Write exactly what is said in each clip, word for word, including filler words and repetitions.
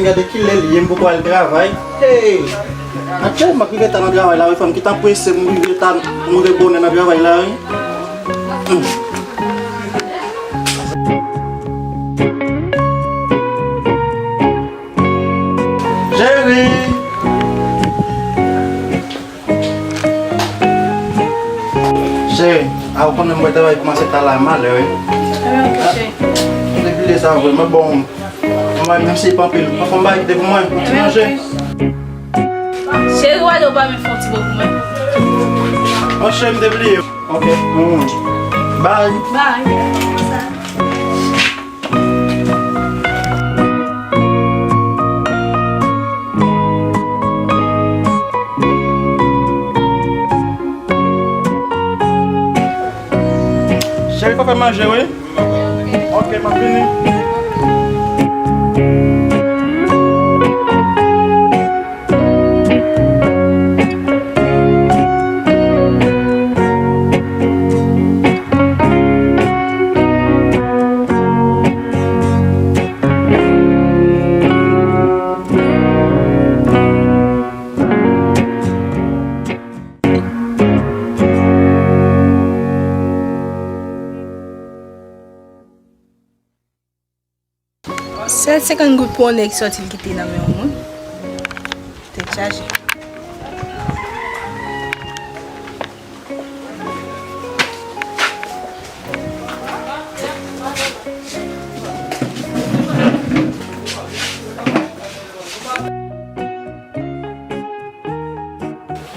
Gade kilè l ye, m poko al travay. Hey! Atyèlman, m rive ta nan travay la, wi, fò m kite prese, m rive ta, m rive bonè nan travay la, wi. Hmm. Cheri! Cheri, a ou konnen mwen travay kòmanse ta la malè, wi. Mwen depi lè sa vre, mwen bon. Mwen menm si pa anpil, pa fè yon bagay kite pou mwen, yon ti manje. Cheri, w ale ou pa menm fè yon ti bo pou mwen. Mwen cheri, m te bliye. Ok. Mm. Bye. Bye. Cheri, fò fè manje, wi. Ok, m ap vini. Sèl senkant goud pou yon nèg sòti l kite nan men yon moun. Tèt chaje.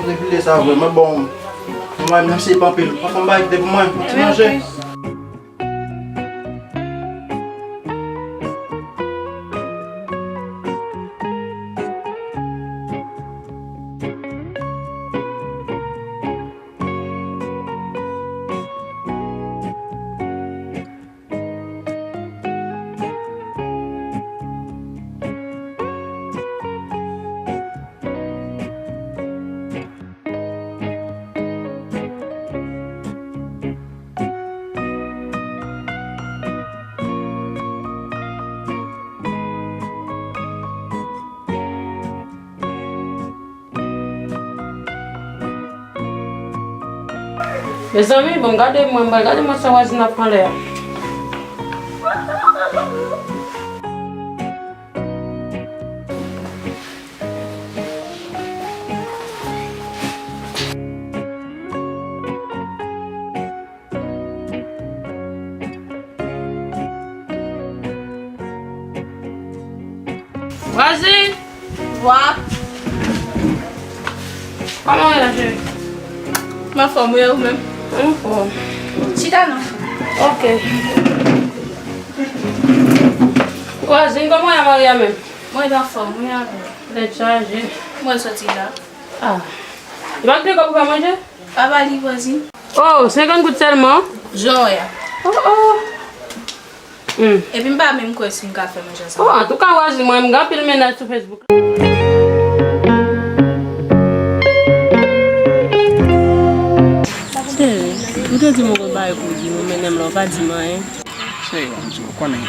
Depi lè sa vre, mwen bon. Mwen menm si pa anpil, pa fè yon bagay kite pou mwen, yon ti manje. Mezanmi, bon, gade mwen, m pral gade mwen sa vwazin ap fè anlè a. Vwazin! Wa! Kòman w ye la, cheri? M anfòm, wi, ou menm? M anfòm. Chita non. Ok. Vwazin, kòman w ye, Maria menm? Mwen anfòm, wi, avè w. Tèt chaje. Mwen soti la. Ah. Li pa gen kòb pou fè manje? Pa ba li, vwazin. Oh, senkant goud sèlman? Jan w wè a. Oh, oh. Hmm. Epi m pa menm kwè si m ka fè manje ansanm. Oh, antouka, vwazin, mwen, m gen anpil mennaj sou Facebook. Cheri, ou te di m ou gon bagay pou w di m, ou mennen m la, ou pa di m anyen. Cheri, ban m di w, ou konnen,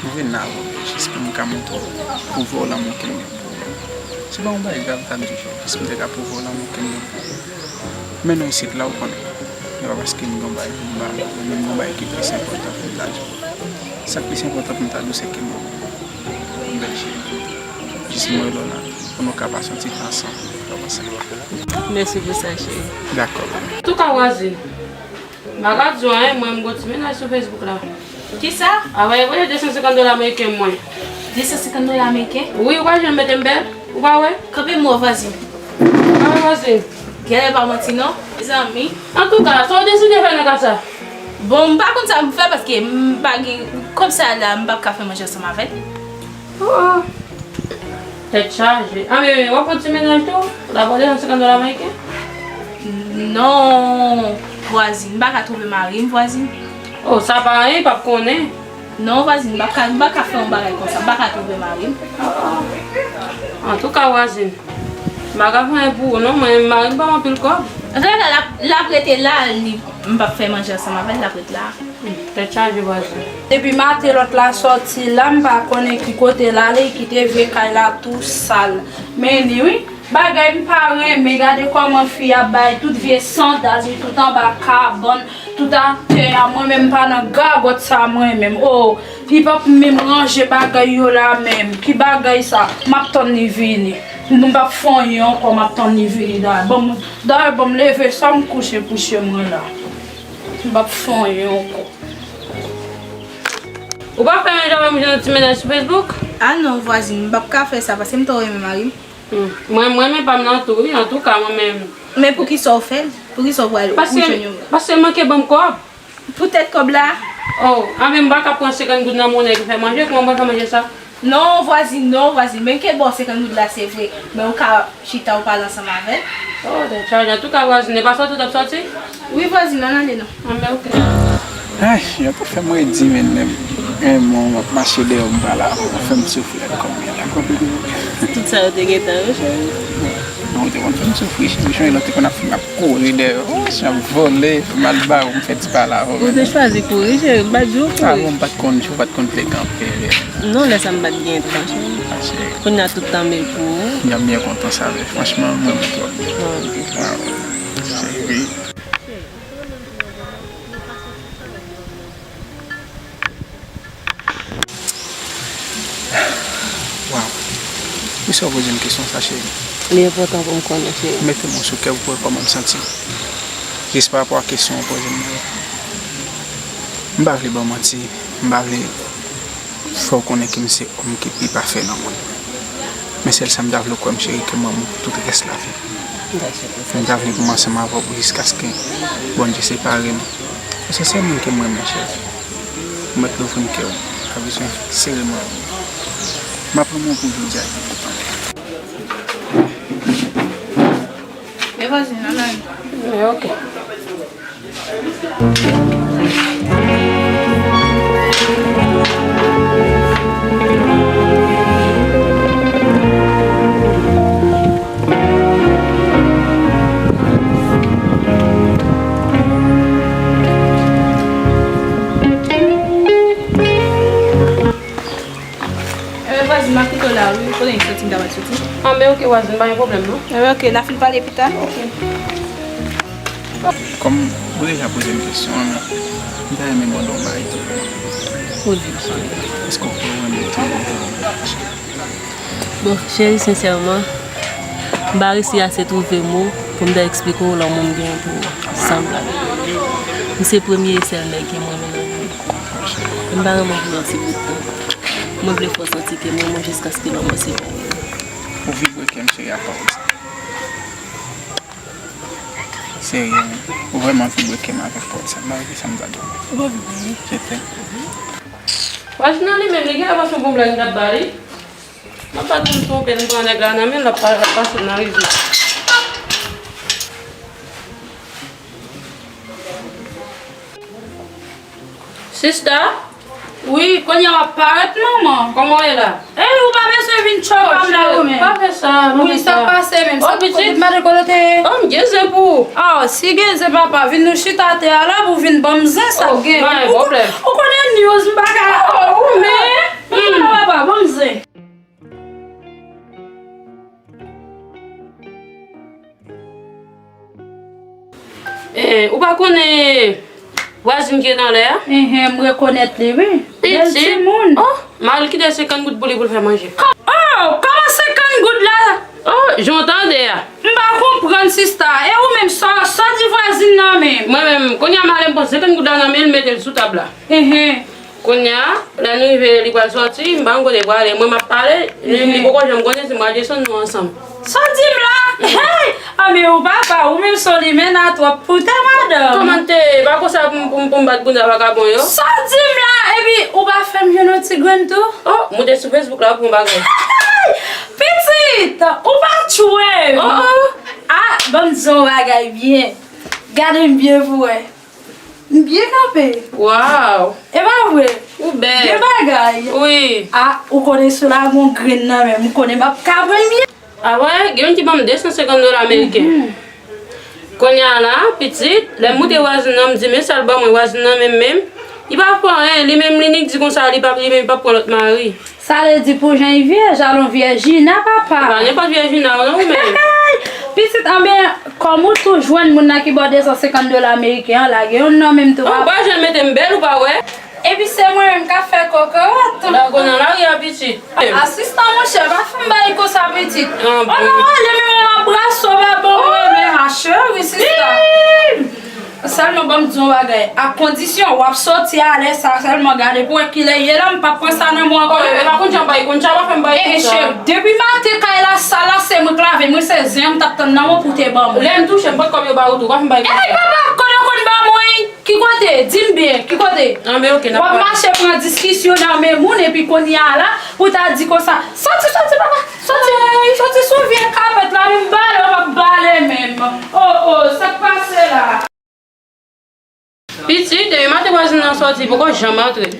m vin la avè w jis pou m ka montre w, pwouve w lanmou ke m gen pou ou. Se pa yon bagay grav, m ta di w, jis m te ka pwouve w lanmou ke m gen pou ou. Men nou isit la, ou konnen. E pa paske m gen yon bagay pou m ba ou, men m gen yon bagay ki plis enpòtan pou m ta di w. Sa k plis enpòtan pou m ta di w, se ke m renmen w, bèl cheri. Jis m rele w la, pou nou ka pase yon ti tan ansanm. Ou konprann sa? Mèsi pou sa, cheri. Dakò. Antouka, vwazin, m pa ka di w anyen, mwen, m gon ti mennaj sou Facebook la. Kisa? Ava voye de san senkant dola ameriken mwen. De san senkant dola ameriken? Wi, ou pa jwenn mete m bèl? Ou pa wè? Kanpe m wè vwazin. Ou pa wè vwazin? Genlè pa manti non, mezanmi. Antouka, sa w deside fè nan ka sa? Bon, m pa konn sa m fè paske m pa gen kòb sa la, m p ap ka fè manje ansanm avè l. Oh, oh. Tèt chaje. A, men w ap pran ti mennaj tou? Ou ta pran de san senkant dola ameriken? Non, vwazin, m pa ka twonpe mari m, vwazin. Oh, sa pa anyen, l p ap konnen. Non, vwazin, m pa ka, m pa ka fè yon bagay konsa, m pa ka twonpe mari m. Oh, oh. Antouka, vwazin, m pa ka fè anyen pou ou, non, mwen, mari m pa anpil kòb. Antouka, l ap, l ap rete la, li, m p ap fè manje ansanm avè l, l ap ret la. Tèt chaje, vwazin. Depi maten lòt la sòti la, m pa konnen ki kote l ale, kite vye kay la tou sal. Men li, wi, bagay m pa renmen, gade kòman fi a bay tout vye sandal li, tout anba kabann, tout atè a, mwen menm m pa nan gagòt sa mwen menm. Oh, li p ap menm ranje bagay yo la menm. Ki bagay sa? M ap tann li vini. M p ap fè anyen ankò, m ap tann li vini dayè. Ban m, dayè, ban m leve sa m kouche, kouche mwen la. M p ap fè anyen ankò. Ou pa fè menm jan menm jan ti mennaj sou Facebook? Ah non, vwazin, m p ap ka fè sa, paske m twò renmen mari m. Hmm. Mwen, mwen renmen pa m nan tou, wi, antouka, mwen menm. Men poukisa w fè l? Poukisa w pral ou jwenn yon? Paske l manke ban m kòb. Poutèt kòb la? Oh, anben m pa ka pran senkant goud nan mwen nèg fè manje, kòman mwen fè manje sa? Non, vwazin, non, vwazin. Men ke bò senkant goud la, se vre. Men ou ka chita ou pale ansanm avè l. Oh, tèt chaje. Antouka, vwazin, e pa sòti w t ap sòti? Wi, vwazin, ann ale non. Anben, oke. Ay, yo tou fè m redi, men menm. Gen moun w ap mache dèyè w, m pa la, w fè m soufri ak kòb mwen la. Tout sa yo te gentan, wi, cheri. Non, ou te konn fè m soufri, cheri. Cheri, lè w te konn ap fè m ap kouri dèyè w. Oh, si m ap vole, fè m al ba ou, m fè ti pale avè w. Ou te chwazi kouri, cheri, m pa t di w kouri. Ah bon, m pa t konn, ou pa t konn te kanpe. Non, lè sa m pa t gen tan, cheri. Ah, cheri. Kounye a tout tan m e pou ou. M byen kontan sa, men franchman, mwen, mwen twòp. Ah, ok. Waw. Cheri. Waw. Poukisa w poze m kesyon sa, cheri? Li enpòtan pou m konnen, cheri. Mete men w sou kè w pou w wè kòman m santi m. Jis pa rapò a kesyon w poze m nan. M pa vle ba w manti, m pa vle fè w konnen ke m se òm ki pi pafè nan mond. Men sèl sa m ta vle w kwè m, cheri, ke m renmen w pou tout rès lavi m. M ta vle pou m ansanm avè w pou jiskaske Bondye separe nou. Se sèl moun ke m renmen, cheri. Ou mèt louvri m kè w. Pa bezwen sere m ankò. M ap renmen w pou jodi a epi pou anpil. Men vwazin nan, nan. Men oke. Enben, vwazin, m ap kite w la, wi. Kote m soti, m ta pral soti. Anben, oke, vwazin, pa gen pwoblèm, non. Enben, oke, n a fin pale pita. Oke. Kòm ou deja poze m kesyon an, m ta renmen mande w yon bagay tou. Ou di m sa. Èske w kwè w renmen tou? Bon, cheri, sensèman, m pa resi ase twouve mo pou m ta eksplike w lanmou m gen pou ou, san blag. Ou se premye e sèl nèg ke m renmen nan vi m. M pa renmen w pou yon ti bout tan. Mwen vle fè w santi ke m renmen w jiskaske lanmò separe nou. Ou vibre kè m, cheri, ak pawòl sa. Serye, wi. Ou vrèman vibre kè m avèk pawòl sa. M pa rete sa m ta di w. Ou pa vibre, non. Je t'aime. Vwazin nan li menm, li gen enpwasyon pou blag m t ap ba li. M ap bat pou m twonpe l, m pran nèg la nan men l, l ap pa-, l ap pase m nan rivyè. Sista? Wi, kounye a w ap parèt, manman. Kòman w ye la? Ey, ou pa bezwen vin tchòp pa m la, ou menm. Pa fè sa, pa fè sa. Wi, sa k pase menm? Sa k pase? Pitit, m pa te konnen w te. Oh, m gen zen pou ou. Ah, si gen zen, papa, vin nou chita atè a la pou w vin ban m zen sa k gen. Oh, pa gen pwoblèm. Ou konnen news, m pa ka. Oh, ou menm. Vin la, papa, ban m zen. Eh, ou pa konnen vwazin ki ret anlè a? Enhen, m rekonèt li, wi. Bèl timoun. Oh, mari l kite senkant goud pou li pou l fè manje. Oh, kòman senkant goud la? Oh, jan w tande a. M pa konprann, sista. E ou menm, sa, sa w di vwazin nan menm? Mwen menm, kounye a m ale m pran senkant goud la nan men l, m mete l sou tab la. Enhen. Kounye a, lè nou rive, li pral sòti, m pa konn kote l prale. Mwen, m ap pale, li, li poko janm konnen si m pral desann nou ansanm. Sa w di m la? Hey! Anben, ou papa, ou menm se w limena twòp pou tè madanm. Kòman te, pa konsa pou m, pou m, pou m bat bounda vakabon yo? Sa w di m la? Epi, ou pa fè m jwenn yon ti grenn tou? Oh, moute sou Facebook la pou yon bagay. Pitit, ou pa tchwe m. Oh, oh. Ah, ban m di w yon bagay byen. Gade m byen pou wè. M byen kanpe. Waw! E pa vre? Ou bèl. Gen bagay. Wi. A, ou konnen sou la gon grenn nan men m, m konnen m ap ka premye. A wè, gen youn ki ban m de san senkant dola ameriken. Mhm. Kounye a la, pitit, lè m moute vwazin nan, m di, men sa l ban mwen, vwazin nan menm menm. Li pa fè anyen, li menm li nik di konsa, li p ap, li menm li p ap pran lòt mari. Sa vle di pou jan li vyèj, alon vyèjina, papa. Pa nenpòt vyèjina, non, ou menm. Pitit, anben, kòm ou tou jwenn moun nan ki ba w de san senkant dola ameriken an, lage youn nan menm tou, papa. Ou pa jwenn mete m bèl, ou pa wè? Epi se mwen menm k ap fè kokorat. Lago nan lari a, pitit. Asistan, monchè, pa fè m bagay konsa, pitit. Ah, oh non, bon. Ale, men mwen m ap brase w, pa bon, mwen, men, ma chérie, sista. Sèlman, ban m di w yon bagay. A kondisyon, w ap soti a lè sa, sèlman gade pou wè kilè ye la, m p ap pran sa nan men w ankò. Oh, e pa konn jan bay, konn jan pa fè m bay konsa. Eh, cheri, depi maten kay la, sa la, se mwen k lave, mwen se zen an m t ap tann nan men w pou w te ban mwen. Lè m touche, m pot kòb yo ba ou tou, pa fè m bay konsa. Eh, papa, kote w konn ba mwen? Ki kote? Di m byen, ki kote? Anben, oke, n ap pale. W ap mache pran diskisyon nan men moun, epi kounye a la, pou ta di konsa, soti, soti, papa, soti, soti sou vye kapèt la, men m bale, w p ap bale menm. Oh, oh, sa k pase la? Pitit, depi maten vwazin nan soti, poko janm antre.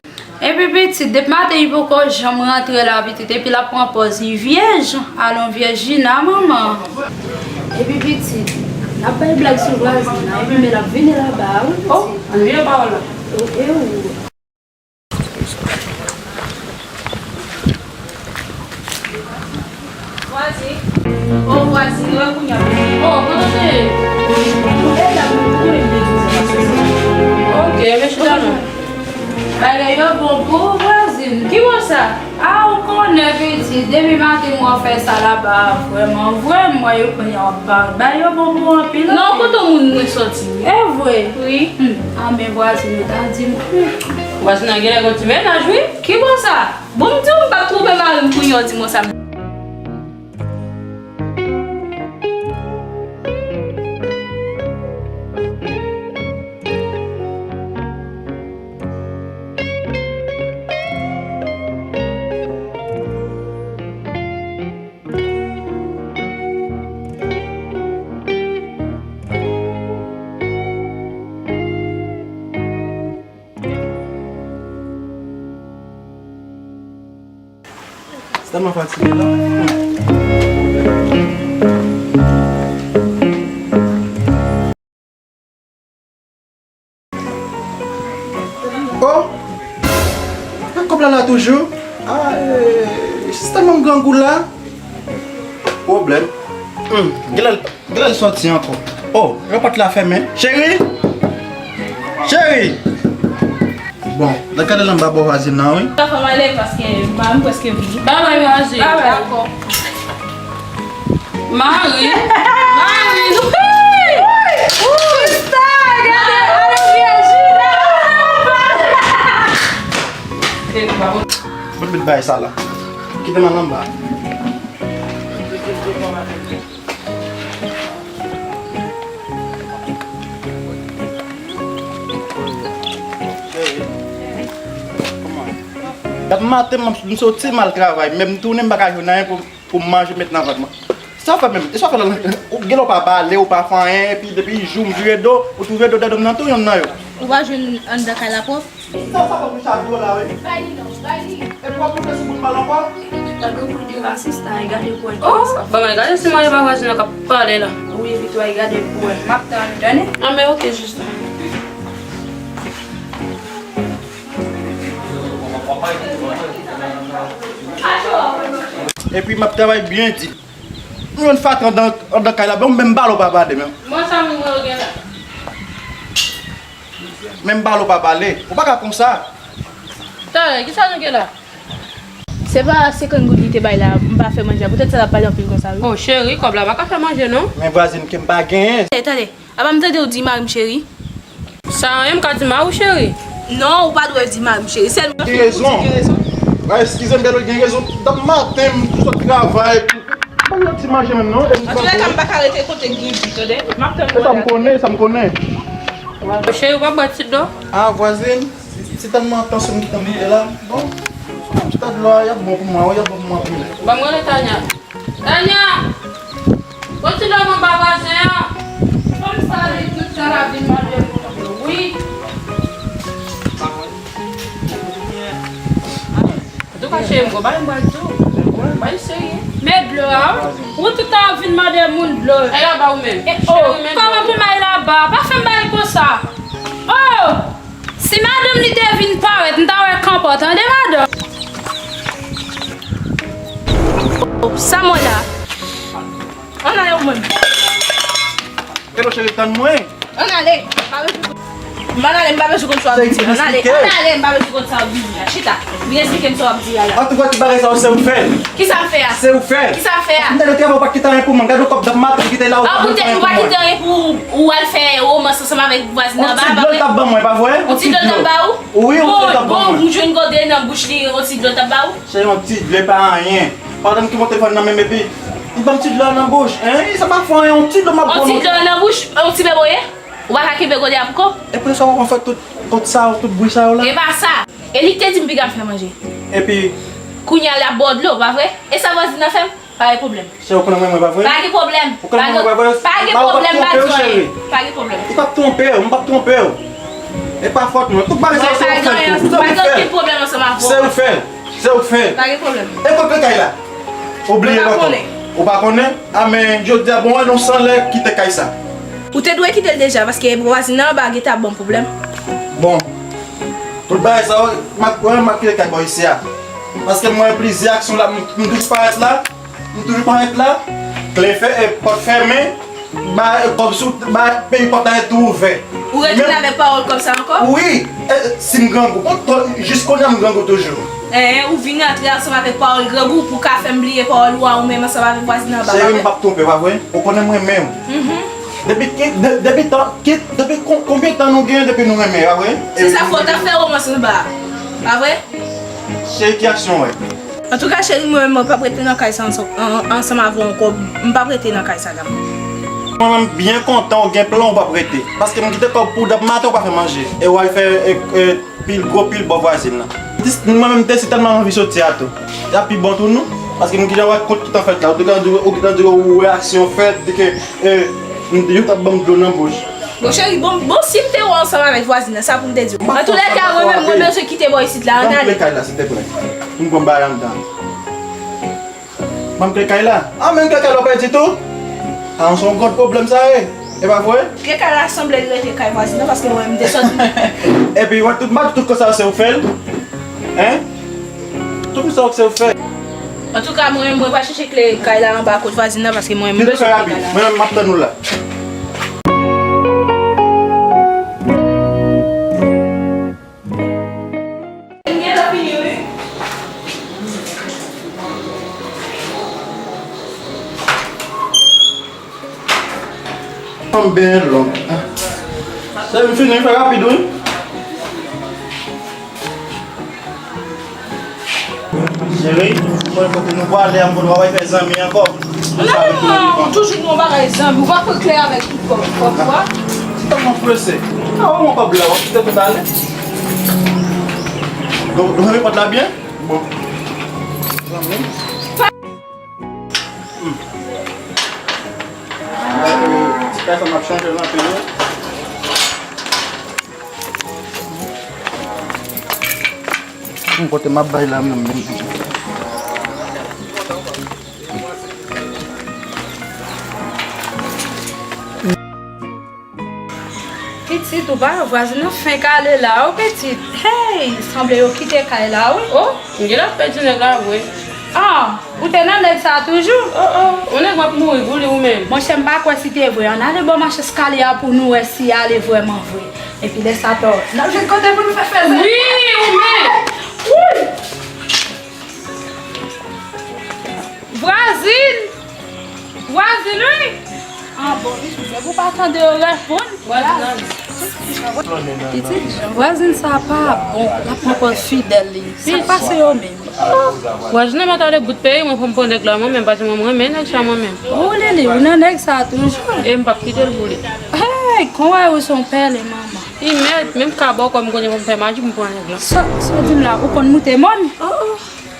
Epi pitit, depi maten li poko janm rantre la, pitit, epi l ap pran pòz li vyèj, alon vyèjina, manman. Epi pitit, n ap bay blag sou vwazin nan, epi men l ap vini laba a, wi, pitit. Oh, vye pawòl la. Oh, e ou. Vwazin. Oh, vwazin, wè kounye a. Oh, kote w te ye? Mwen la, mwen, mwen, mwen, mwen, mwen, mwen. Ok, men chita non. Bagay yo bon pou ou, vwazin. Ki bon sa? A, ou konnen, pitit, depi maten mwen fè sa laba a, vrèman, vrèman, yo konnen w ap ba, bagay yo bon pou ou anpil. Non, kote moun mwen soti? E vre? Wi. Hmm, anben, vwazin, yo ta di m. Hmm. Vwazin nan genlè gon ti mennaj, wi. Ki bon sa? Bon, m di w m pa twonpe mari m pou yon di mwen sa. Se tèlman fatige la. Oh! Kòb la la toujou. Ah, eh, se tèlman m grangou la. Pwoblèm. Hmm, genlè l, genlè l sòti ankò. Oh, yon pòt la fèmen. Cheri! Cheri! Bon, n a gade l anba bò vwazin nan, wi. Sa fè m ale paske mari m prèske vini. Babay, vwazin. Babay. Dakò. Mari. Mari. Sista, gade, ale vye jina. Bon, met bay sa la. Kite m al anba. Dat maten m, m soti m al travay, men m tounen m pa ka jwenn anyen pou, pou m manje met nan vant mwen. Sa w fè menm? E sa w fè la? Ou genlè w pa bale, ou pa fè anyen, epi depi jou m vire do, ou tou vire do dèyè do m nan tou youn nan yo. Ou pa jwenn anndan kay la pwòp? Sa, sa pa pou chak yo la, wi. Bay li non, bay li. E pou w ap monte sou moun mal ankò? Tande w pou di asistan, e gade pou wè ki sa. Oh, ban mwen gade si mwen e pa vwazin nan k ap pale la. Wi, epi tou, e gade pou wè. M ap tann ou, tande? Ah, men oke, sista. Epi m ap travay byen di. M jwenn fatra anndan, anndan kay la, bon, menm bale w pa bale, men. Mwen sa moun mwen yo gen la. Menm bale w pa bale. Ou pa ka konsa. Talè, kisa nou gen la? Se pa senkant goud li te bay la, m pa fè manje a. Poutèt sa l ap pale anpil konsa, wi. Oh, cheri, kòb la pa ka fè manje, non. Men vwazin ke m pa genyen. Tande, tande. Apa m tande w di mari m cheri? Sa anyen m ka di mari w cheri? Non, ou pa dwe di mari m cheri. Sèlman gen rezon. Gen rezon. Eskize m, Bèlo gen rezon. Dap maten m sot travay. Pa yon ti manje menm non. Antoulèka, m pa ka rete kote Gigi, tande. M ap tann ou. E sa m konnen, e sa m konnen. Cheri, ou pa bwè ti dlo? Ah, vwazin, se tèlman tansyon m ki tanmen la. Bon, se yon ti dlo a, y ap bon pou mwen, wi, y ap bon pou mwen anpil. Ban m rele Tanya. Tanya! Bon ti dlo mwen ba vwazen an. Fanm sa li tout sa l ap vin mande moun yo, wi. Antouka, cheri m, gon bagay m pral di w. Bay serye. Men dlo a, wi. Ou tout tan ap vin mande moun dlo. Ay laba ou menm. E, oh, kòman pou m ay laba? Pa fè m bagay konsa. Oh! Si madanm li te vin parèt, m ta wè kanpòt, tande madanm. Sa mwen la. Ann ale ou menm. Hello cheri, tann mwen. Ann ale. M pa bezwen konn, m ann ale, m pa bezwen konn sa w ap di. Ann ale, ann ale, m pa bezwen konn sa w ap di la. Chita. Vin esplike m sa w ap di a la. Antouka, tout bagay sa yo, se ou k fè l. Kisa m fè a? Se ou k fè l. Kisa m fè a? M te nan travay, ou pa t kite anyen pou mwen. Gade yon kòb dap maten ki te la, ou pa t kite anyen pou ou. Ou al fè womans ansanm avèk vwazin anba. Yon ti dlo l t ap ban mwen, pa vre? Yon ti dlo l t ap ba ou? Wi, yon ti dlo l t ap ban mwen. Bon, ou jwenn gode nan bouch li, yon ti dlo l t ap ba ou? Se yon ti dlo, pa anyen. Pandan m ki monte fòn nan menm epi li ban m ti dlo a nan bouch. Hein? Sa pa fè anyen, yon ti dlo m ap pran. Yon ti dlo nan bouch, yon ti beboye? Ou pa ka kenbe gode a pou kò w? Epi sa w ap fè tout, tout sa, tout bri sa yo la? E pa sa. E li k te di m piga m fè manje. Epi? Kounye a l ap ba w dlo, pa vre? E sa vwazin nan fè m? Pa gen pwoblèm. Se ou konnen mwen, mwen pa vre? Pa gen pwoblèm. Ou konnen mwen, mwen pa vre? Pa gen pwoblèm, pa di anyen. Pa gen pwoblèm. Li p ap twonpe w, m p ap twonpe w. E pa fòt mwen. Tout bagay sa yo, se ou k fè l tou. Se ou k fè l. Se ou k fè l. Pa gen pwoblèm. E kote kay la? Ou bliye l ankò. Ou pa konnen? A men, jodi a, bon, wè nou san lè kite kay sa. Ou te dwe kite l deja, paske vwazin nan anba gentan ap ban m pwoblèm. Bon. Tout bagay sa yo, m ap, wè, m ap kite kay bò isi a. Paske m wè plizyè aksyon la, m, m toujou parèt la. M toujou parèt la, kle fè, e, pòt fèmen, ba, e, kòb sou, ba, peyi pòt la tou ouvè. Ou retounen avèk pawòl kòb sa ankò? Wi, e, si m grangou, bon, to, jis kounye a m grangou toujou. Enhen, ou vin antre ansanm avèk pawòl grangou pou w ka fè m bliye pawòl ou a ou menm ansanm avèk vwazin anba. Cheri, m p ap twonpe w, pa vre? Ou konnen m renmen w. Depi ki, de, depi tan, ki, depi kon, konbyen tan nou gen depi nou renmen, pa vre? Se sa fè w t ap fè womans anba a, pa vre? Cheri, ki aksyon w wè? Antouka, cheri, mwen menm, mwen p ap rete nan kay sa ansanm, an, ansanm avè w ankò. M p ap rete nan kay sa la. Mwen menm, byen kontan w gen plan, w p ap rete. Paske m kite kòb pou w depi maten, w pa fè manje. E w al fè, e, e, pil gwo pil bò vwazin nan. Dis, mwen menm, m te si tèlman anvi soti a tou. Y ap pi bon tou, non? Paske m gentan wè kont ki t ap fèt la. Ou te ka di, ou gentan di, ou wè aksyon fèt, di ke, e, m, yo t ap ban m dlo nan bouch. Bon, cheri, bon, bon, si m te wè w ansanm avèk vwazin nan, sa pou m te di w. Antoulèka, mwen menm, mwen bezwen kite bò isit la, ann ale. Ban m kle kay la, silteplè. Pou m pran bagay anndan. Ban m kle kay la. A, men kle kay la w pèdi tou? A, se yon gwo pwoblèm sa ye. E pa vre? Kle kay la sanble li rete kay vwazin nan, paske mwen, m te sòti. Epi, wè, tout, m pa di tout konsa se ou k fè l. Hein? Tout sa se ou k fè. Antouka, mwen menm, mwen pral chèche kle kay la anba kot vwazin nan, paske mwen menm, m bezwen kle kay la. Mwen menm, m ap tann ou la. M gentan fini, wi. Fanm byen long. Se m fini, fè rapid, wi. Cheri, kote nou prale a, m konn w ap fè zanmi ankò. Non, toujou gon bagay zanmi. Ou pa pran klè avèk tout kòb, kòb ou a. Ti tank mwen prese. Ka wè mwen kòb la, w ap kite tout ale. Donk, nou fèmen pòt la byen? Bon. Zanmi. Hmm. Ti kay sa m ap chanje l anpil, wi. Hmm, kote m ap bay la menm, menm. Pitit, ou pa wè vwazin nan fenk ale la, wi, pitit. Hey, sanble yo kite kay la, wi. Oh, m genlè ap pèdi nèg la vre. Ah, ou te nan nèg sa toujou? Oh, oh, yon nèg w ap mouri pou li ou menm. Monchè, m pa kwè si te vre. Ann ale bò mach eskalye a pou nou wè si ale vrèman vre. Epi lè sa tou, n ap jwenn kote pou nou fè fèzè. Wi, ou menm. Wi! Vwazin! Vwazin, wi! Ah, bon, pitit, lè ou pa tande yo reponn. Vwazin, pitit, vwazin sa pa bon. L ap pran pòz fidèl li. Sa k pase yo menm? Vwazin nan pa tande bout peyi, mwen fò m pran nèg la mwen menm, paske mwen, mwen renmen nèg sa mwen menm. Oh, Lili, ou nan nèg sa toujou? E m p ap kite l pou li. Hey, kon wè ou se yon pèlen manman. Li mèt, menm kaba w kò m konnen pou m fè maji pou m pran nèg la. Sa, sa w di m la, ou konn moute mòn? Oh, oh.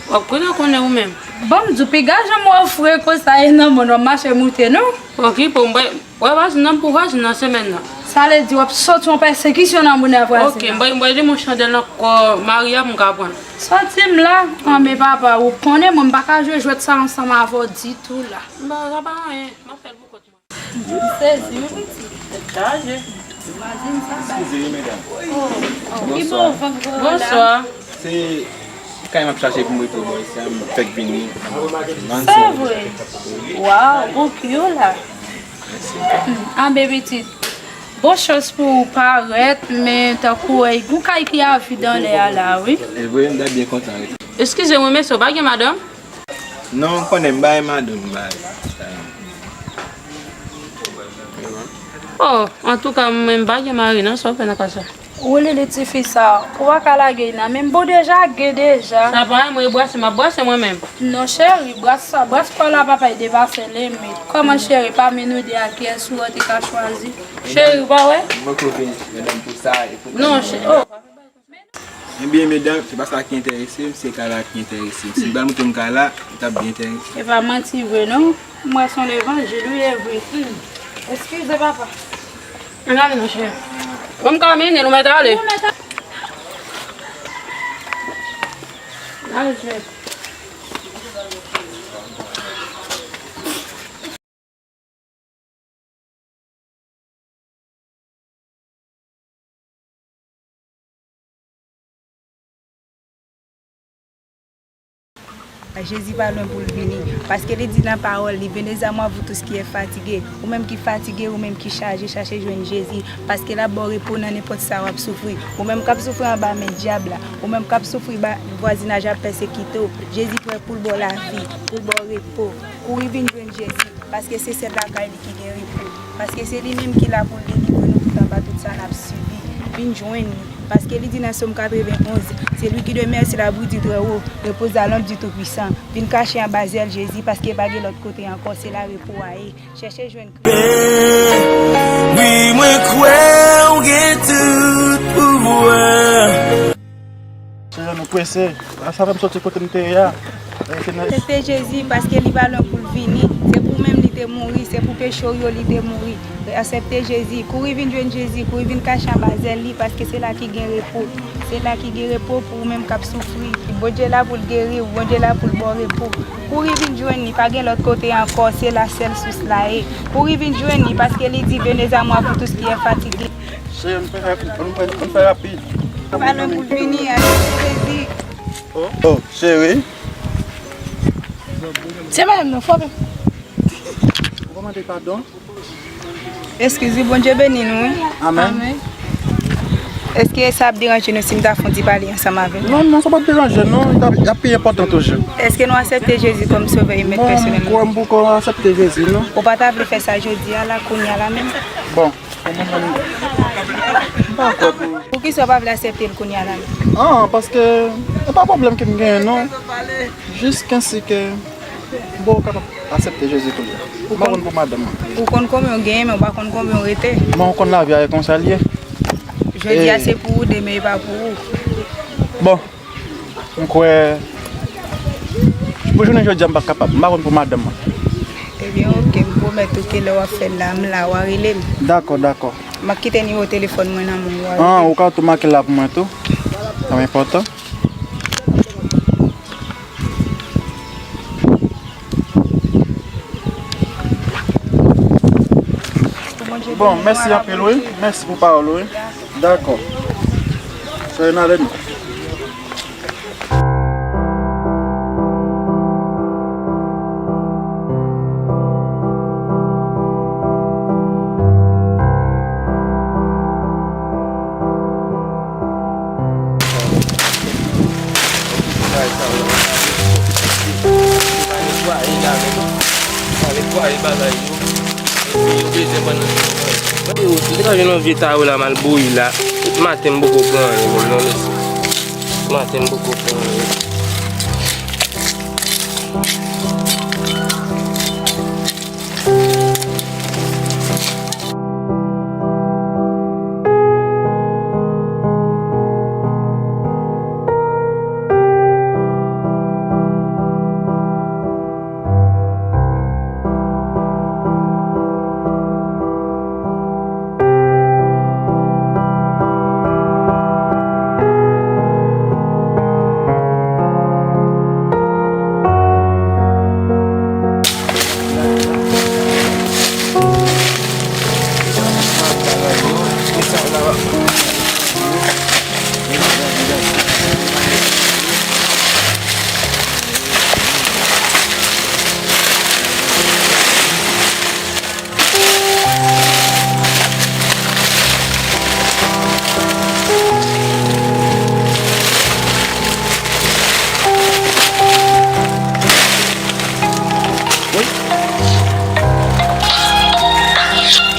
W ap konnen, konnen ou menm. Ban m di w, piga jan m wè w fre konsa e nan mòn w ap mache moute, non? Bon, ki pou m wè, wè vwazin nan pou vwazin nan semèn nan. Sa vle di w ap soti yon pèsekisyon nan bonè vwazinaj. Ok, m bay, m bay de mwen chandèl nan kò Maria, m ka pran. Soti m la, anben papa, ou konnen mwen m pa ka jwe jwèt sa ansanm avè w ditou la. M pa ka pa anyen, m ap fè l pou kont mwen. M sezi, wi, pitit. Tèt chaje. Vwazin sa ba. Eskize wi, medam. Oh, oh. Ki bon van gwo la. Bonswa. Se kay m ap chache pou m rete bò isi a, m fèk vini. Se vre. Waw, bon ki yo la. Mèsi. Hmm, anben pitit. Bon chans pou ou parèt, men tankou wè, gon kay ki a vid anlè a la, wi. E vre, m ta byen kontan rete. Eskize mwen, mesye, ou pa gen madanm? Non, konnen m bay madanm, m bay. Oh, antouka, mwen m pa gen mari, non, sa w fè nan ka sa? Ou rele li tifi sa, ou pa ka lage l nan men m, bon deja gen deja. Sa pa mwen, brase, m ap brase mwen menm. Non, cheri, bras sa, bras pa w la pa pral depase limit. Kòman, cheri, pami nou de a, kiyès ou te ka chwazi? Cheri, ou pa wè? Mwen poko vin, medam, pou sa, e pou... Non, cheri, oh. Ebyen, medam, se pa sa ki enterese m, se kay la ki enterese m. Si m ta montre m kay la, m t ap byen enterese. E pa manti vre, non. M wè se yon levanjil, wi, e vre. Hmm. Eskize, papa. Ann ale, non, cheri. Bon, m ka mennen l, ou mèt ale. Ou mèt ale. Ale, cheri. Jezi pa lwen pou l vini, paske li di nan pawòl li, venez à moi, vous tous qui êtes fatigués. Ou menm ki fatige, ou menm ki chaje, chache jwenn Jezi, paske l ap ba w repo nan nenpòt sa w ap soufri. Ou menm k ap soufri anba men dyab la, ou menm k ap soufri ba vwazinaj ap pèsekite w, Jezi prè pou l ba w lavi, pou l ba w repo. Kouri vin jwenn Jezi. Paske se sèl lakay li ki gen repo. Paske se li menm ki la pou l delivre nou tout anba tout sa n ap sibi. Vin jwenn li. Paske li di nan Sòm katrevenn onz, c'est lui qui demeure sur l'abri du Très-Haut, repose à l'ombre du Tout-Puissant. Vin kache anba zèl Jezi, paske pa gen lòt kote ankò, se la repo a ye. Chèche jwenn Kris. Wi, mwen kwè ou gen tout pouvwa. Seyè, nou prese. Sa fè m soti kote m te ye a. Aksepte Jezi, paske li pa lwen pou l vini. Se pou ou menm li te mouri, se pou peche w yo li te mouri. Aksepte Jezi, kouri vin jwenn Jezi, kouri vin kache anba zèl li, paske se la ki gen repo. Se la ki gen repo pou ou menm k ap soufri. Bondye la pou l geri w, Bondye la pou l ba w repo. Kouri vin jwenn li, pa gen lòt kote ankò, se la sèl sous la ye. Kouri vin jwenn li, paske li di, venez à moi, vous tous qui êtes fatigués. Cheri, ann fè, ann fè, ann fè rapid. Pa lwen pou l vini, aksepte Jezi. Oh, oh, cheri. Se pa menm non, fò menm. Ou pa mande padon? Eskize, Bondye beni nou, wi. Amèn. Amèn. Èske sa ap deranje nou si m ta fè yon ti pale ansanm avè nou? Non, non, sa p ap deranje, non. Y ap, y ap pi enpòtan toujou. Èske nou aksepte Jezi kòm Sovè e Mèt pèsonèl nou? Bon, m kwè m poko aksepte Jezi, non. Ou pa ta vle fè sa jodi a la, kounye a la menm? Bon, pou mwen menm, m pa kwè pou... Poukisa w pa vle aksepte l kounye a la menm? Ah, paske se pa pwoblèm ke m genyen, non. Jis kensi ke m poko kapab aksepte Jezi kounye a. M pa konn pou madanm mwen. Ou konn konbyen w genyen, men w pa konn konbyen w rete. Mwen, ou konn lavi a, e konsa l ye. Jodi a, e se pou ou, demen e pa pou ou. Bon, m kwè pou jounen jodi a, m pa kapab. M pa konn pou madanm mwen. Ebyen, oke, m pwomèt ou ke lè w ap fè l la, m la, w a rele m. Dakò, dakò. M ap kite nimewo telefòn mwen nan men w, w a rele m. Ah, ou ka tou make l la pou mwen tou. Sa enpòtan. Bon, mèsi anpil, wi. Mèsi pou pawòl ou, wi. Dakò. Sa yo n ale nou. Yo bezwen ban nou. Yo, si te ka jwenn yon vye tawo la, m al bouyi la. Tout maten m poko pran anyen menm non, mesye. Tout maten m poko pran anyen.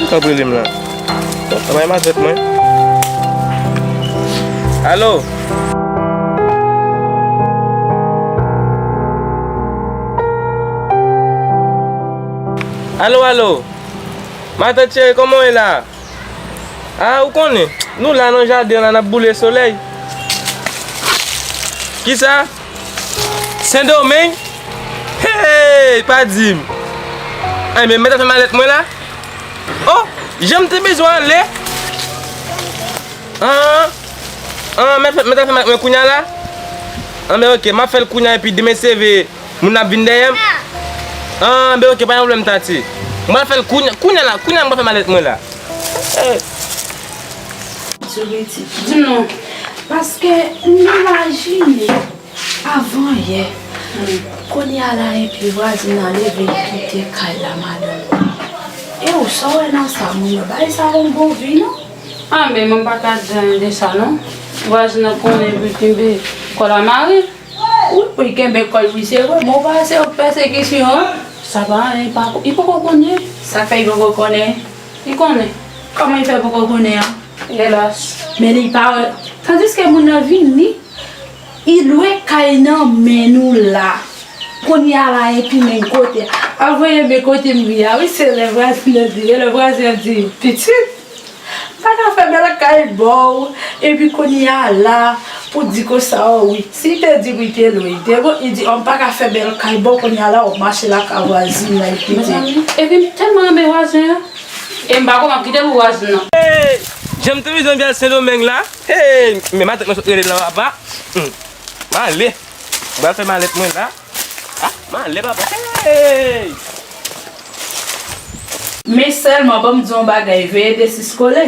K ap rele m la? Bon, sa pa yon matant mwen. Alo? Alo, alo? Matant cheri, kòman w ye la? Ah, ou konnen, nou la nan jaden la, n ap boule solèy. Kisa? Sendomeng? Hey, pa di m. Ay, men mèt ap fè malèt mwen la. Oh, jan m te bezwen ale. Ah, ah, mèt, mèt ap fè malèt mwen kounya la. Ah, men oke, m ap fè l kounya epi demen seve. Moun ap vin dèyè m? Anben, oke, pa gen pwoblèm, Tati. Mwen fè l kounya, kounya la, kounya mwen fè malèt mwen la. Eh. Di m non. Paske m imajine avan yè, kounye a la epi vwazin nan leve kite kay la, madanm. E ou sa w wè nan sa, moun yo bay sa yon bon vi, non? Anben, mwen pa ka di anyen de sa, non. Vwazin nan konnen epi kenbe kò l a mare. Wi, pou l kenbe kò l, wi, se vre. Mwen panse w pèsekisyon an. Sa pa anyen, li pa, li poko konnen. Sa k fè li poko konnen? Li konnen. Kòman li fè poko konnen an? Elas. Men li pa wè. Tandiske moun nan vini, li lwe kay nan men nou la. Kounye a la, epi menm kote. Al voye men kote m ye a, wi, se lè vwazin nan di, lè vwazin an di, pitit. M pa ka fè bèl kay ba w, epi kounye a la, pou di konsa, o wi. Si l te di m li te lwe, li te bon, li di, o, m pa ka fè bèl kay ba w, kounye a la, w ap mache lakay vwazin nan, epi te. Mezanmi, epi m tèlman renmen vwazin an, e m pa konn m ap kite l pou vwazin nan. Hey! Jan m te bezwen vin al Sendomeng la, hey! Men matant mwen sot rele l lan, papa. Hmm. M ale. M pral fè malèt mwen la. Ah, m ale, papa. Hey! Men sèlman, ban m di w yon bagay, veye desi skolè.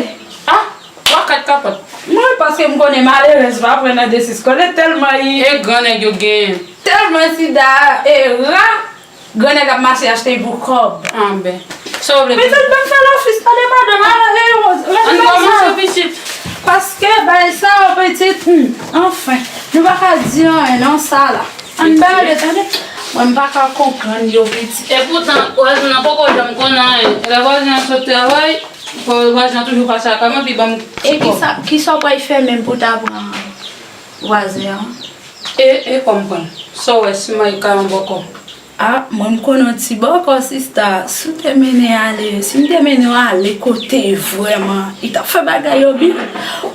Ah, twa kat kapòt. Mwen, paske m konnen malerèz pa pran nan desi skolè, tèlman li. E gran nèg yo genyen. Tèlman sida e ra, gran nèg ap mache achte pou kòb. Anben. Sa w vle di? Pitit, ban m fè lofis, tande madanm, ale, e, ann kòmanse, pitit. Paske bay sa yo, pitit, hmm, anfen, nou pa ka di anyen nan sa la. Ann ba ale, tande. Mwen, m pa ka konprann yo, pitit. Epoutan, vwazin nan poko janm konn anyen. Lè vwazin nan sot travay, vwazin nan toujou pase lakay mwen, epi ban m ti kòb. E kisa, kisa w pral fè menm pou w ta pran vwazin an? E, e kòm pran. Sa w wè, si m al ka yon bòkò. Ah, mwen m konn yon ti bòkò, sista. Si w te mennen ale, si m te mennen w ale kote vrèman, li t ap fè bagay yo byen.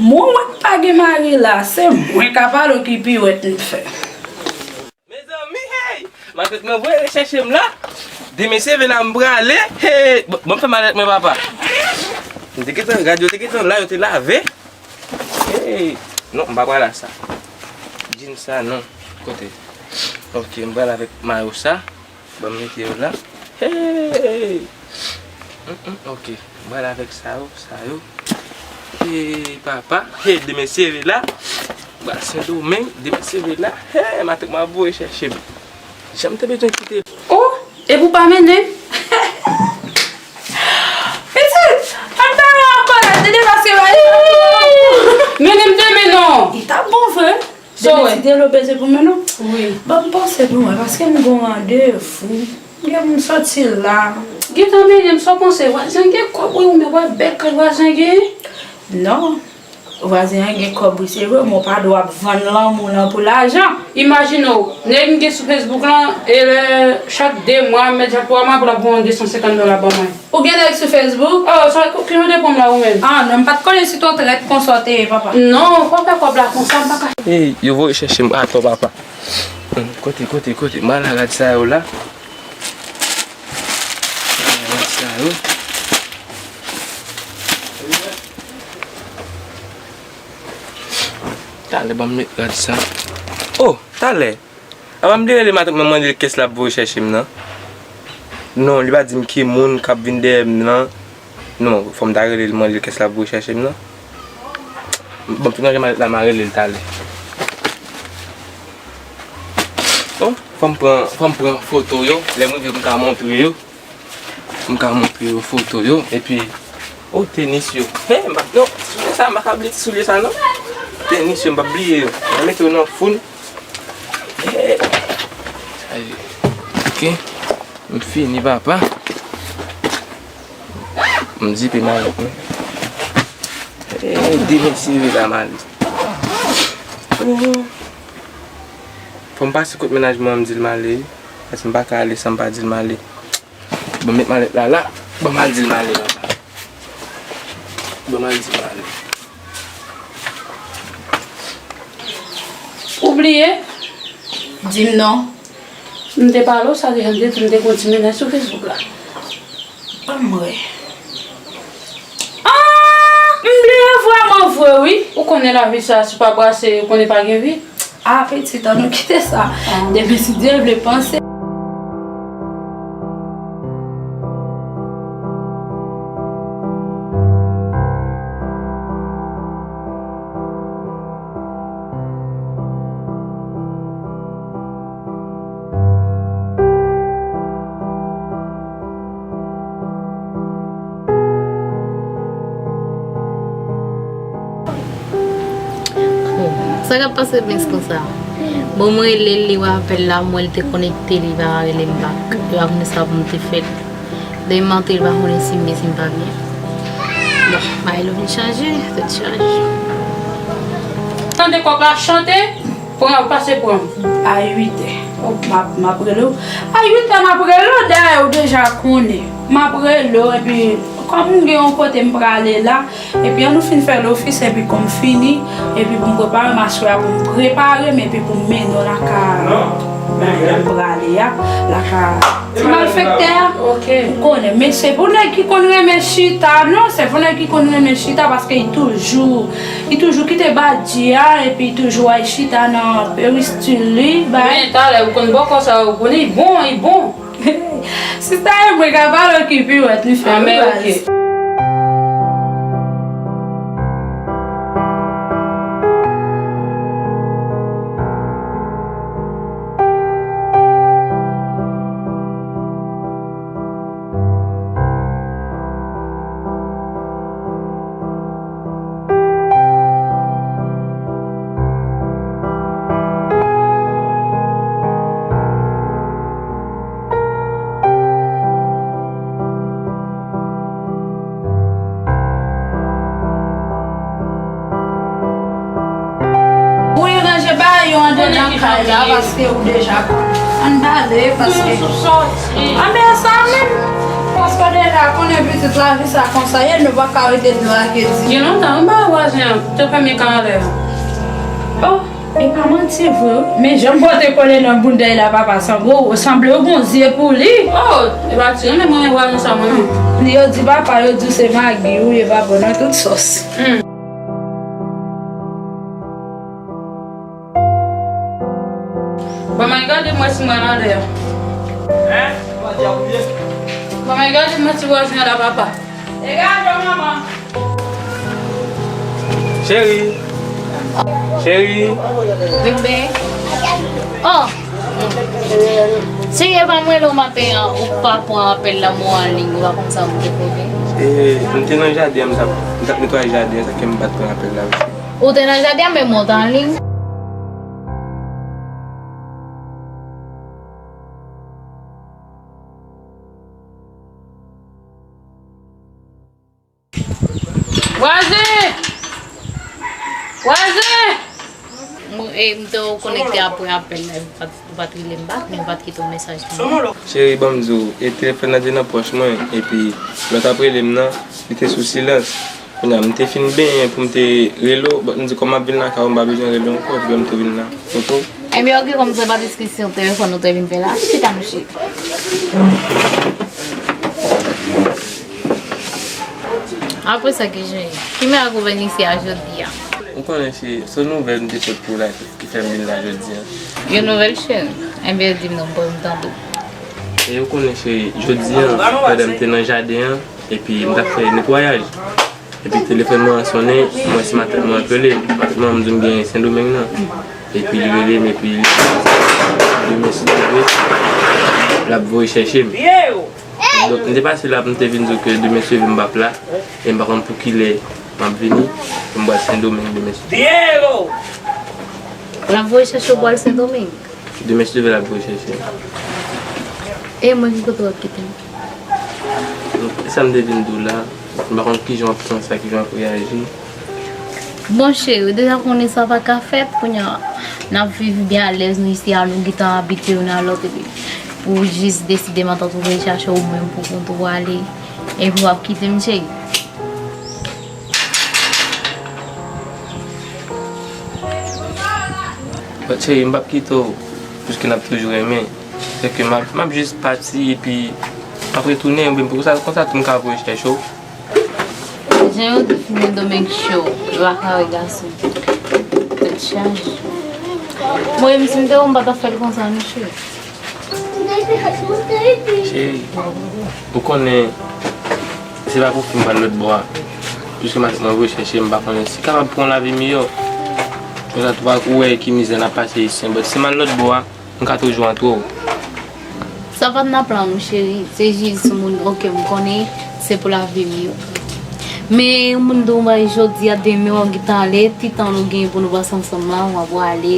Mwen, mwen pa gen mari la, se mwen k ap ale, ki piwèt m fè. Mezanmi, hey! Matant mwen voye rechèche m la. Demen seve la m prale. Hey! Bon, bon, m fè malèt mwen, papa. M te gentan, rad yo te gentan la, yo te lave. Hey! Non, m pa prale ak sa. Djin sa, non. Kote? Ok, m prale avèk mayo sa. Ban m mete yo la. Hey! Mm, mm, ok. M prale avèk sa yo, sa yo. Hey, papa. Hey, demen seve la. Ba Sendomeng, demen seve la. Hey, matant mwen ap voye chèche m. Jan m te bezwen kite. Oh, epi w pa mennen m? Pitit, ann ba yo ankò la, tande, paske ba yo. Mennen m demen non. Li t ap bon vre. Sa w wè? Demen ti delo bezwen pou mwen non. Wi. Bon, m panse pou mwen, paske m gon randevou. M gen pou m soti la. Gentan mennen m, sa w panse? Vwazin gen kòb, wi, ou menm wè bèl kay vwazin gen? Non. Vwazin an gen kòb, wi, se vre, men w pa dwe ap vann lanmou lan pou lajan. Imajine w, nèg m gen sou Facebook lan, e lè chak de mwa, m mèt chak twa mwa pou l ap voye yon de san senkant dola ban mwen. Ou gen nèg sou Facebook? Oh, sa ki jan de pran m la ou menm? Ah, non, m pa t konnen si t on trèt konsa w te ye, papa. Non, fò w fè kòb la konsa, m pa ka. Ey, yo voye chèche m atò, papa. Hmm, kote, kote, kote? M al a rad sa yo la. Rad sa yo. Talè, ban m met rad sa. Oh, talè. Apa m te rele matant mwen mande l kiyès l ap voye chèche m nan? Non, li pa di m ki moun k ap vin dèyè m nan. Non, fò m ta rele l mande l kiyès l ap voye chèche m nan. Bon, m fin ranje malèt la, m a rele l talè. Bon, fò m pran, fò m pran foto yo. Lè m rive, m ka montre yo. M ka montre yo foto yo. Epi, oh, tenis yo. Hey, m pa, non, soulye sa, m pa ka bliye ti soulye sa, non. Tenis yo, m pa bliye yo. M mete yo nan foun. Hey. Sa ye. Ok. M fini, papa. M di pe m ale. Eh, de mesye rive la m ale. Oh. Fò m pase kot mennaj mwen, m di l m ale. Paske m pa ka ale san m pa di l m ale. Bon, met malèt la la. Bon, m al di l m ale la. Bon, m al di l m ale. Ou bliye? Di m non. M te pale w sa deja, m te di m te gen yon ti mennaj sou Facebook la. Anmwe. Ah, m bliye vrèman vre, wi. Ou konnen lavi sa, si w pa brase, ou konnen pa gen vi. Ah, pitit, ann nou kite sa. Ah. Demen, si Dye vle, panse. Sa k ap pase Benz konsa? Bon, mwen rele l, li wè apèl la, m wè l te konekte, li pa rele m bak. Li pa konnen sa pou m te fè. Demen maten, li pa konnen si m byen, si m pa byen. Bon, bagay yo vin chanje, tèt chaje. Tande kòk la chante, pran, pase pran m. A uit è. Oh, m ap, m ap rele w. A uit è, m ap rele w, dayè, ou deja konnen. M ap rele w, epi, kòm m gen yon kote m prale la, epi, ann nou fin fè lofis, epi, pou m fini, epi, pou m prepare m aswè a, pou m prepare m, epi, pou m mennen w lakay m prale a, lakay ti malfektè a. Ok. Ou konnen, men se pou nèg ki konn renmen chita, non, se pou nèg ki konn renmen chita, paske li toujou, li toujou kite badji a, epi li toujou al chita nan peristil li, bay. Men talè, ou konn bòkò sa, ou konnen, li bon, li bon. Sista e mwen ka pale okipe wè nou fè. Ah, men oke. Wi, ranje bagay yo anndan nan kay la, paske ou deja konn. Ann bale, paske. Anben sa menm. Paske w deja konnen pitit lavi sa konsa ye, nou pa ka rete dlo a ke di. Gen lontan, wi, m pa wè vwazen an, te fèmen kay anlè a. Oh, e pa manti vre, wi. Men jan m pote kole nan bounda l la, papa, sanble w, sanble w gon zye pou li. Oh, e pa ti renmen mwen, vwazen sa, mwen. Yo di papa, yo di w se magi, ou ye papa, nan tout sòs. Hmm. Ban m al gade m wè si m wè l anlè a. Hein? Ban m al gade m wè si vwazen an la, papa. E gade w, manman. Cheri. Cheri. Bebe. Oh. Cheri, e pa mwen rele w maten an, ou pa pran apèl la, m wè w an liy, ou pa konn sa m te konnen. E, m te nan jaden an, m t ap, m t ap netwaye jaden an, sa fè m pa t pran apèl la. Ou te nan jaden an, men mwen w te an liy. Vwazen! Vwazen! Mwen, e, m te konekte apre apèl la, ou pa t, ou pa t rele m bak, men ou pa t kite yon mesaj pou mwen. Cheri, ban m di w, e telefòn nan te nan pòch mwen, epi lè w t ap rele m nan, li te sou silans. Kounye a, m te fin benyen pou m te rele w, but m di kòm m ap vin lakay ou, m pa bezwen rele w ankò, epi lè m tou vin la. Oke? Ebyen, oke, kòm se pa diskisyon telefòn nou te vin fè la, chita, mesye. Apre sa, ki jan ye? Ki mirak ou vin isi a jodi a? Ou konnen se, se yon nouvèl m te pot pou w la ki, ki fè m vin la jodi a. Yon nouvèl, cheri? Ebyen, di m non, pou m tande w. E ou konnen, cheri, jodi a, pandan m te nan jaden an, epi m t ap fè netwayaj. Epi telefòn mwen an sonnen, m wè se matant mwen k rele m. Matant mwen an m di m gen Sendomeng nan. Epi li rele m, epi li di demen si Dye vle, l ap voye chèche m. Donk, m te pase la pou m te vin di w ke demen si Dye vle m p ap la. E m pa konn pou kilè m ap vini, pou m pral Sendomeng demen si Dye vle. L ap voye chèche w pou al Sendomeng? Demen si Dye vle l ap voye chèche m. E mwen, ki kote w ap kite m? Donk, e sa m te vin di w la. M pa konn kijan w ap pran sa, kijan w ap reyaji. Bon, cheri, ou deja konnen sa pa ka fèt, kounye a, n ap viv byen alèz, nou isi a, nou gentan abitye youn a lòt, epi pou w jis deside m ap tou vin chache w menm pou kont ou ale, epi w ap kite m, cheri. Bon, cheri, m p ap kite w, piske n ap toujou renmen. Se ke m ap, m ap jis pati, epi m ap retounen, oubyen pou sa, konsa tou m ka voye chèche w. Jan yo di fini Dominique Show, yo pa kare gason. Tèt chaje. Mwen menm si m te ou, m pa t ap fè l konsa non, cheri. Cheri, ou konnen se pa pou fi m pral lòt bò a. Piske m ap mwen voye chèche, m pa konnen si kapab pou yon lavi miyò. Konsa tou pa ou wè ki mizè n ap pase isi an, but si m al lòt bò a, m ka toujou antre w. Sa pa t nan plan nou, cheri. Se jis moun, oke, m konnen se pou lavi m yo. Men yon moun di w bagay jodi a, demen w ap gentan ale, ti tan nou gen pou nou pase ansanm la, w ap prale,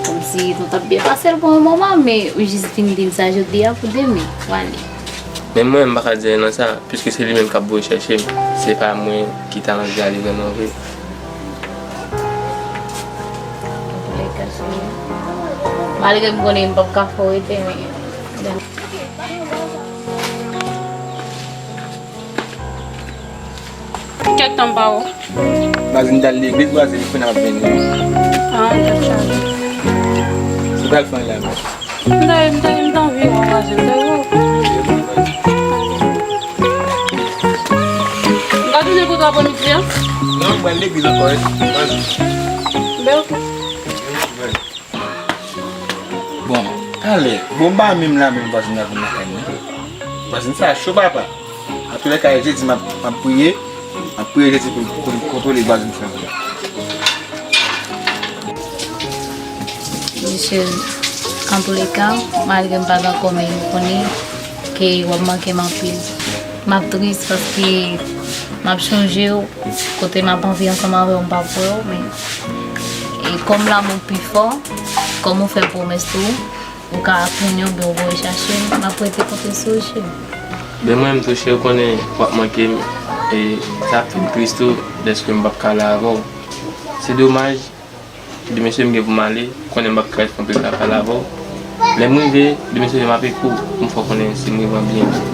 kòmsi nou t ap byen pase l pou yon moman, men ou jis vin di m sa jodi a pou demen, w ale. Men mwen, m pa ka di anyen nan sa, piske se li menm k ap voye chèche m. Se pa mwen ki ta anvi ale vrèman vre. Malgre m konnen m p ap ka fè w rete, men. Kèk tan m pa wè w. Vwazin t al legliz, vwazin kounye a ap vini. Ah, tèt chaje. Sa w pral fè la menm? M ta, m ta, m ta anvi wè w, vwazin, m ta wè w. M ka tounen kote w aprèmidi a? Non, m pral legliz ankò, wi. Vwazin. Ben, oke. Bon, talè, bon, m pa menm la menm vwazin nan vin lakay mwen. Vwazin sa cho papa. Antoulèka, jodi m ap, m ap priye, m ap priye jodi pou, pou l kontwole vwazin sa. Mesye, antoulèka, malgre m pa gen kòb, men m konnen ke w ap manke m anpil. M ap tris paske m ap chonje w, kote m ap anvi ansanm avè w, m p ap wè w, men e kòm lanmou pi fò, kòm ou fè pwomès tou, ou ka tounen oubyen ou voye chache m, m ap rete konte sou ou, cheri. Ben mwen menm tou, cheri, ou konnen w ap manke m, e sa ap fè m tris tou, dèske m p ap ka la avè w. Se domaj, demen sote m gen pou m ale, ou konnen m p ap ka ret anpil tan pale avè w. Lè m rive, demen sote m ap ekri w pou m fè w konnen si m rive an byen.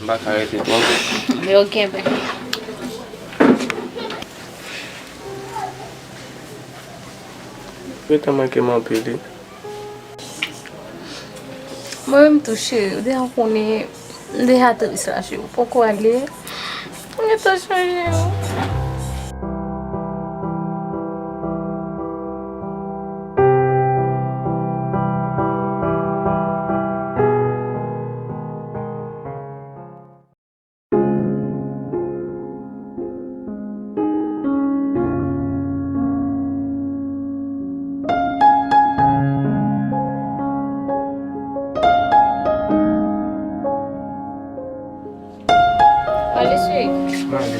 M pa ka rete twòp. Men okenn. Gentan manke m anpil, wi. Mwen menm tou, cheri, ou deja konnen, m deja tris la, cheri, ou poko ale. Mwen gentan chanje, wi. Pale, cheri. M ale.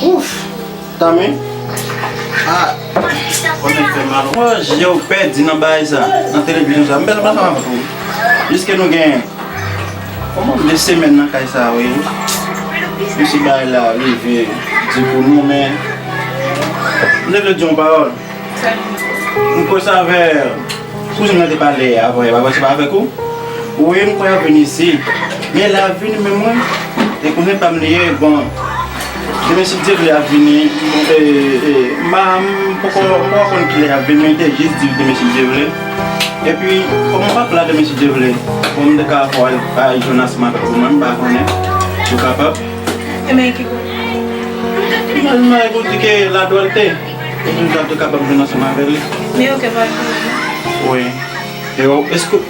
Ouf! Tami? Ah! Konnen fè mal. Mwen, je w pèdi nan bagay sa, nan televizyon sa. M pèdi, m pa fè mal pou ou. Jiske nou gen, kòman, de semèn nan kay sa, wi. Mesye bagay la rive di pou nou, men m te vle di yon pawòl. M kwè se avè kouzin mwen te pale avan yè, pa vre, se pa avèk ou? Wi, m kwè y ap vin isi. Men lè y ap vini, men mwen, E kouzen pa m li ye, bon, demen si Dye vle ap vini, e, e, m pa, m poko, m poko konn kilè y ap vini, men te jis di demen si Dye vle. Epi, kòm m p ap la demen si Dye vle, bon, m te ka fè al bay Jonas m avèk ou, mwen, m pa konnen si w kapab. E men ki kote? Mwen, mwen, ou di ke Ladwèlte, epi m ta tou kapab jwenn ansanm avè li. Men ok, pa gen pwoblèm. Wi. E w, èske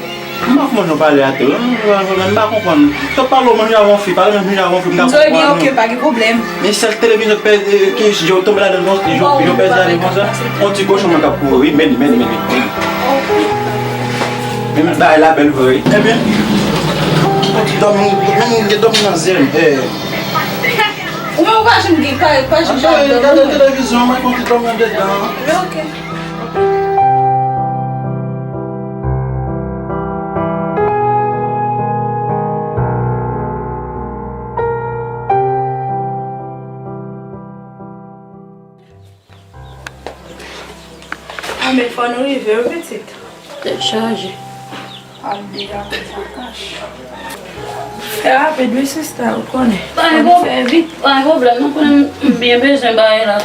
M pa konprann nou pale a tou, m pa konprann. T ap pale w manje avè yon fi, pale manje avè yon fi, m ka konprann ou. Oke, pa gen pwoblèm. Men sèl televizyon ki pèse, ki yo tonbe ladan l, yo, yo pèse ladan l konsa. Yon ti kochon mwen k ap kouri, wi, men, men, men, men. Men bagay la bèl vre, wi. Ebyen, yon ti dòmi, men m gen dòmi nan zye m, eh. Ou menm ou pa janm gen, pa, pa janm gade televizyon, mwen konn ti dòmi andedan. Men oke. Ah, men fò nou rive, wi, pitit. Tèt chaje. Al deja konn sa kach. Fè rapid, wi, sista, ou konnen. Fò nou fè vit. Pa gen pwoblèm, nou konnen m byen bezwen bagay la.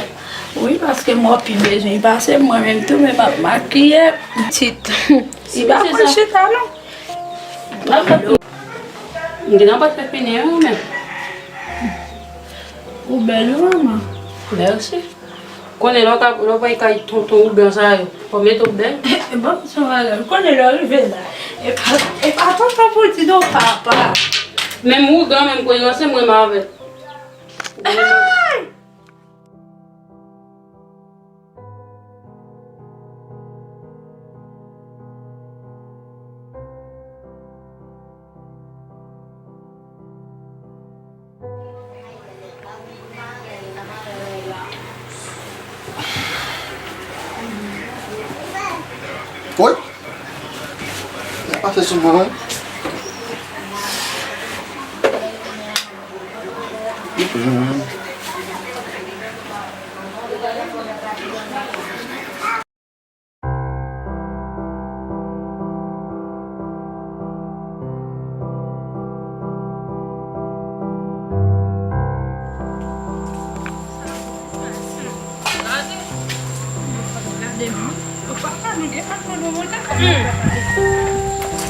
Wi, paske m wè w pi bezwen pase m, mwen menm tou, men m ap makiye. Pitit. Li pa konn chita, non. M gen nan pòt fè fini, wi, men. Ou bèl, wi, manman. Mèsi. Konnen lè w ka, lè w pral kay tonton ougan sa yo, fò w mete w bèl. Bon, se malè. Konnen lè w rive la. E pa, e pa tonton pou di non, papa. Menm ougan, menm konnen se mwen m avè l. Woy! Sa pase sou mwen, wi.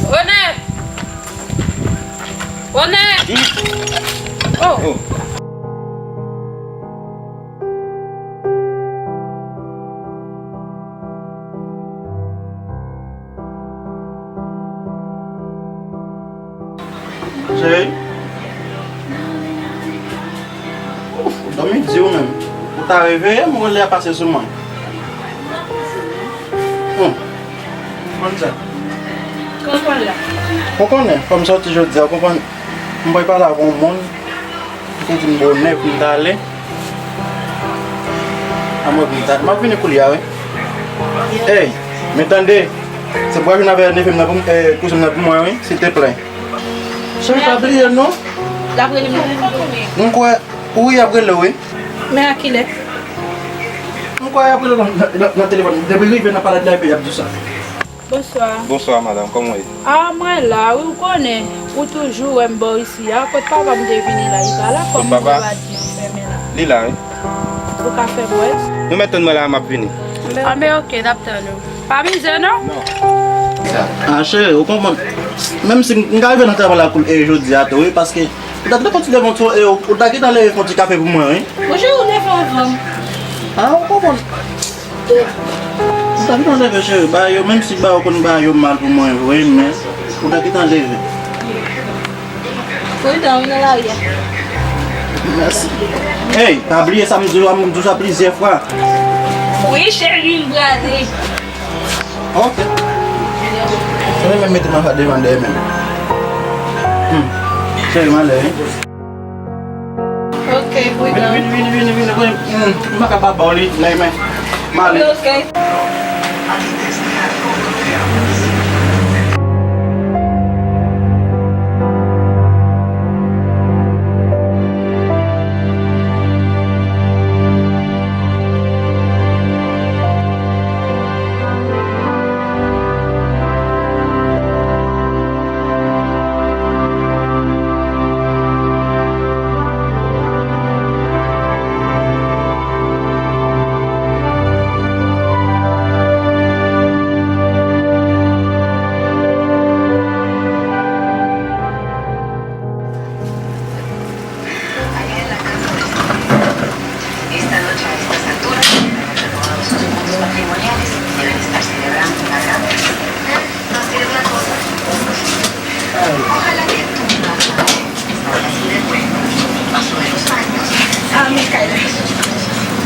Rene! Rene! Oh! Cheri. Ouf, ou dòmi di ou menm. Ou ta reveye m, ou lè a pase sou mwen. Hum. Konn sa. Konprann la. Ou konnen, kòm sòti jodi a, ou konprann. M pral pale avè yon moun. Ou di m bonè pou m ta ale. A mwen pou m ta ale. M ap vini koulye a, wi. Ey, men tande. Se pou w al jwenn avè neve m nan pou m, eh, kouzen m nan pou mwen, wi, silteplè. Cheri, pa bliye non. L ap rele m nan telefòn. M kwè, wi, y ap rele w, wi. Men a kilè? M kwè y ap rele w nan, nan, nan telefòn. Depi rive nan palad la, epi y ap di w sa. Bonswa. Bonswa, madanm. Kòman w ye? A, mwen la, wi, ou konnen. Ou toujou wè m bò isi a. Kot papa m te vini la, li pa la, kòm m te pa di m fèmen la. Li la, wi. Ou ka fè m wè? Nou mèt tann mwen la, m ap vini. A, men oke, n ap tann ou. Pa mizè, non? Non. A, cheri, ou konprann. Menm si m ka rive nan travay la kou, e, jodi a tou, wi, paske ou ta dwe kontinye fè yon ti, e, ou ta gentan leve fè yon ti kafe pou mwen, wi. Bon, cheri, ou leve anvan m. A, ou konprann. Sa m tande ke cheri, bagay yo, menm si bagay yo konn bagay yo mal pou mwen vre, men ou ta gentan leve. Pridan, wi, nan lari a. Mèsi. Ey, pa bliye sa m di w la, m di w sa plizyè fwa. Wi, cheri, m prale. Ok. Se mwen menm mete m anba devan dèyè menm. Hmm. Cheri, m ale, wi. Ok, pridan. Vini, vini, vini, vini, vini. Mm, m pa ka pa ba w li, men, men. M ale. Ok.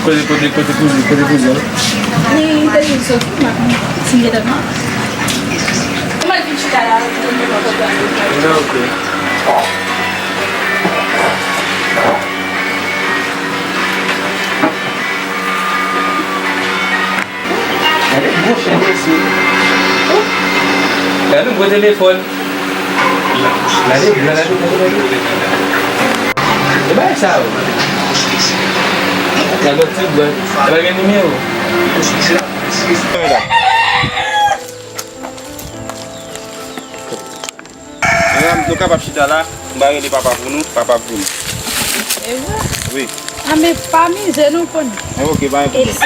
Kote, kote, kote kouzin, kote kouzin? Li te vin soti, m ap di m gentan nan. Mwen vin chita la. Ok. Gade gwo chen mesye. Gade yon gwo telefòn. Gade, gade, gade, gade. E bagay sa yo. Gade yon ti bwèt. E pa gen nimewo. Medam, nou kapab chita la, m va rele papa pou nou, papa pou nou. E vre? Wi. Anben, pa mize non, Koni. Ok, pa gen pwoblèm. E si sa,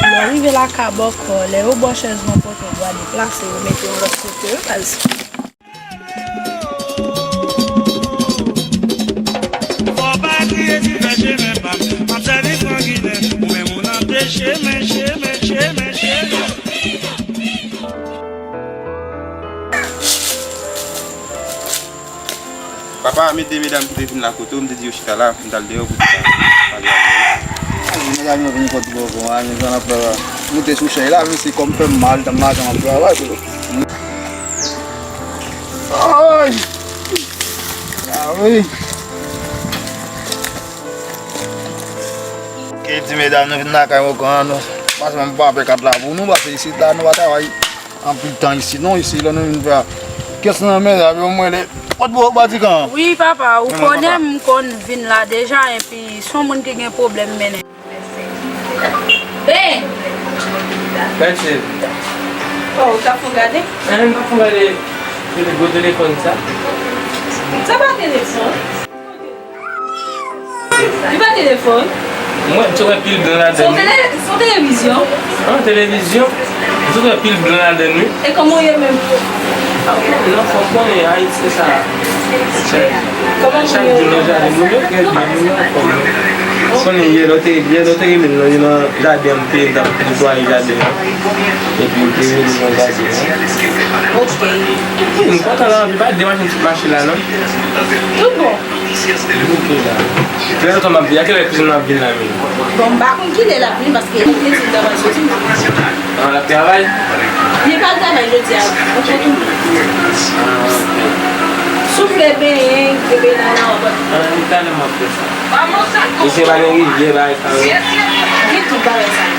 lè w rive lakay bòkò, lè yo ba w chèz nan poto, w a deplase, yo mete yon lòt kote, wi, baz. Fò pa kriye, ti fè chemen pa m. M ap sèvi san ginen, ou menm ou nan de chemen, chemen, chemen, chemen. Papa, met de medam ki te vin la kote w, m te di yo chita la, m t al deyò pou te ka pale avè yo. Medam yo vin kot bòkò a, men sa n ap fè la. Moute sou chèz la, men se kò m fè m mal, m maten m ap travay, bro. Ay! Ah wi! Ke di medam nou vin lakay bòkò a, nou pase m pa pè kat la pou nou, pase isit la, nou pa travay. Anpil tan isit non, isit lè nou vin fè a. Kès nan men la, yo mwen lè. Kot bò Vatikan? Wi, papa, ou konnen m konn vin la deja, epi se yon moun ki gen pwoblèm mennen. Ben! Mèsi. Oh, ou ka fè gade? Eh, m pa fè gade. Se gwo telefòn sa. Sa pa telefòn. Li pa telefòn. Mwen, m sot wè pil blan ladan l wi. Se yon televizyon. Ah, televizyon? M sot wè pil blan ladan l wi. E kòman w ye menm? Ah, mwen, nan fòm, konnen Ayiti, se sa. Chak jou nan jaden, mwen, yo trè byen, mwen, nan fòm. Konnen yè lè w te, yè lè w te rele m nan, nan jaden an, m te, m t ap netwaye jaden an. Epi, m te rele m nan jaden an. Ok. Wi, m kontan la, anpil, pa de machin sot mache la, non. Tout bon. Ok la. Trè lontan m ap vin. A kilè kouzin m ap vin la menm? Bon, m pa konn kilè l ap vin paske li te di l t ap al soti. Ah, l ap travay? Li pral travay jodi a. Ou konn tou. Ah, ok. Si w vle benyen, vle benyen nan lawòt. Ah, talè m ap fè sa. Mesye pa gen rivyè, bagay sa yo. Gen tout bagay sa yo.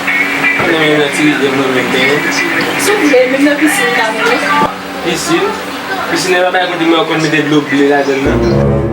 Mwen renmen nan ti rivyè mwen menm benyen. Si w vle, menm nan pisin ka benyen. Pisin? Pisin nan pa bay kote mwen konn mete dlo ble ladan l nan.